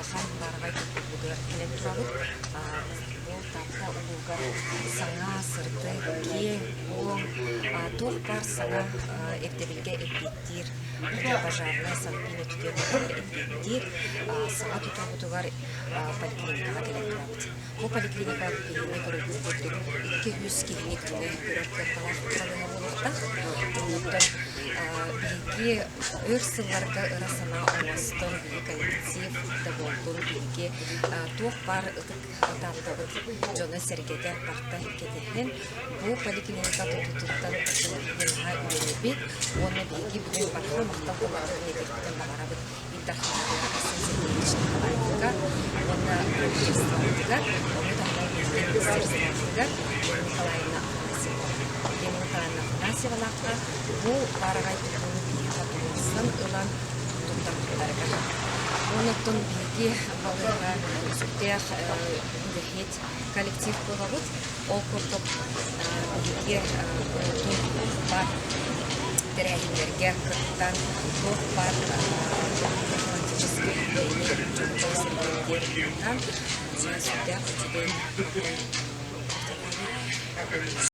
Улахан баараҕай тутуллугар кэлэн турабыт. Бу Таатта улууга саҥа, сырдык, киэҥ, уоҥ, туох баар саҥа ирдэбилгэ эппиэттиир пожарнай санпин өттүгэр эппиэттиир саҥа тутуубутугар поликлиникаҕа кэлэн турабыт. Бу поликлиника биһиги көрөрбүт курдук 200 киһини күҥҥэ көрөр кыахталаах балыыһа буолуохтаах. Оннуттан биһиги өр сылларга ыра санаа оҥостон биһиги коллектив да буоллун биһиги туох баар ытык Тааттабыт дьоно-сэргэтэ барта кэтэһэн бу поликлиника тутуутуттан наһаа үөрэбит уонна биһиги бүгүн барҕа махтал тылларын этиэхпитин баҕарабыт Ил Дархаммытыгар Айсен Сергеевич Николаевка уонна правительствобытыгар, ону таһынан биһиги министерствобытыгар Лена Николаевна Афанасьева. Лена Николаевна Афанасьевалаахха бу баараҕай тутууну биһиэхэ туруорсан ылан туттарбыттарыгар. Оннуттан биһиги балыыһа сүрдээх үлэһит коллектив буолабыт. Ол курдук биһиги куруутун баар тэрээһиннэргэ кыттан туох баар профилактическай үлэни дьоҥҥо-сэргэҕэ ыытан сүрдээх үчүгэй.